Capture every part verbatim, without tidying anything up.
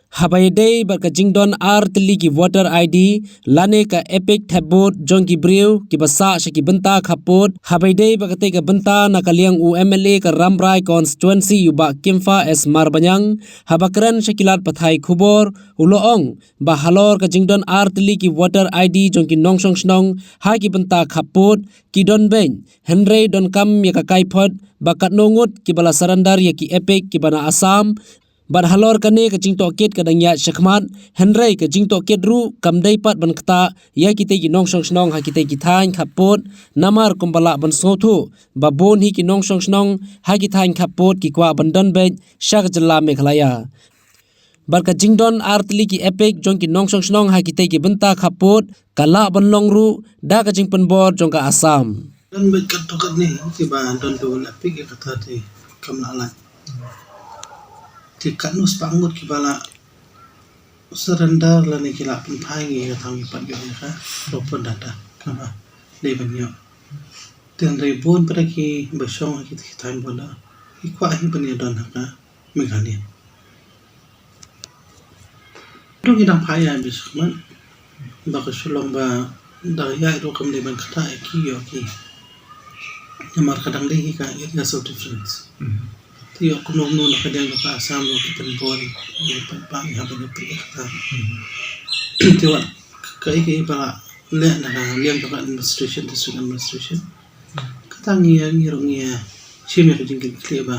Haba ïadei bad ka jingdon ar tylli ki voter I D lane ka EPIC thep vote jong ki briew kiba sah sha ki bynta khappud, haba ïadei bad katei ka bynta na ka liang u M L A ka Rambrai constituency u Bah Kimfa S Marbaniang, haba kren sha ki lad pathai khubor, u la ong ba halor ka jingdon ar tylli ki voter I D jong ki nongshong shnong ha ki bynta khappud ki don beit, hynrei donkam ïa ka kaiphod ba katno ngut kiba la surrender ïa ki EPIC kiba na Assam. Bad halor kane ka jingtohkit ka dang ïaid shakhmat, hynrei ka jingtohkit ruh kam dei pat ban ktah ïa kitei ki nongshong shnong ha kitei ki thaiñ khappud, namar kumba lah ban sngewthuh ba bun hi ki nongshong shnong ha ki thaiñ khappud ki kwah ban don beit sha ka jylla Meghalaya. Bad ka jingdon ar tylli ki EPIC jong ki nongshong shnong ha kitei ki bynta khappud ka lah ban long ruh da ka jingpynbor jong ka Assam. Don beit katto katne kiba don duh EPIC ïa kata te kam lah lait. Te katno spah ngut kiba lah surrender lane ki lah pynphai ngi ïa ka tang ïa pat ïa ka proper data kaba dei ban ïoh. Te hynrei bun pat kiba shong ha ki thaiñ border ki kwah hi ban ïa don ha ka Meghalaya. Dang ïa dang phai ïa bishkman ba ka Shillong ba da ïa ruh kam dei ban ktah ïa ki ïa ki. Namar ka dang dei hi ka area of difference. Te ïa kumno kumno na ka dang ka Assam ruh ki pynbor ïa pynbor ïa ban ïa pynbor ïa kata. Te wat ka ïa ka ïa ba leh na ka liang ka administration, district administration. Kata ngi ïa ngi ruh ngi ïa shim ïa ka jingkitkhlieh ba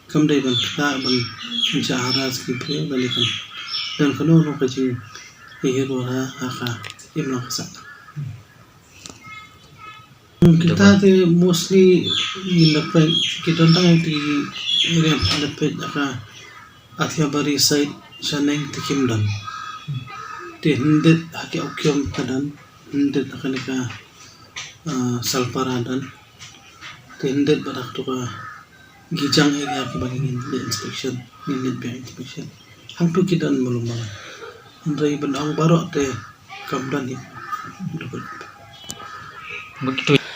kam dei ban ktah ban pynshah harass ki briew lane kan don kano kano ka jingïahiar ha ka imlang ka sah. Kita te mostly ngi la peit ki don tang ïa ki area la peit ha ka Athiabari side shaneng te kim don. Te hyndet ha ki Ukium ka don, hyndet ha kane ka, ah, Salpara don. Te hyndet bad ha kato ka Gijang area kiba ngin leh inspection, ngin leh biang inspection. Hangto ki don malu malu. Hynrei ban ong baroh te kam don hi. Begitu.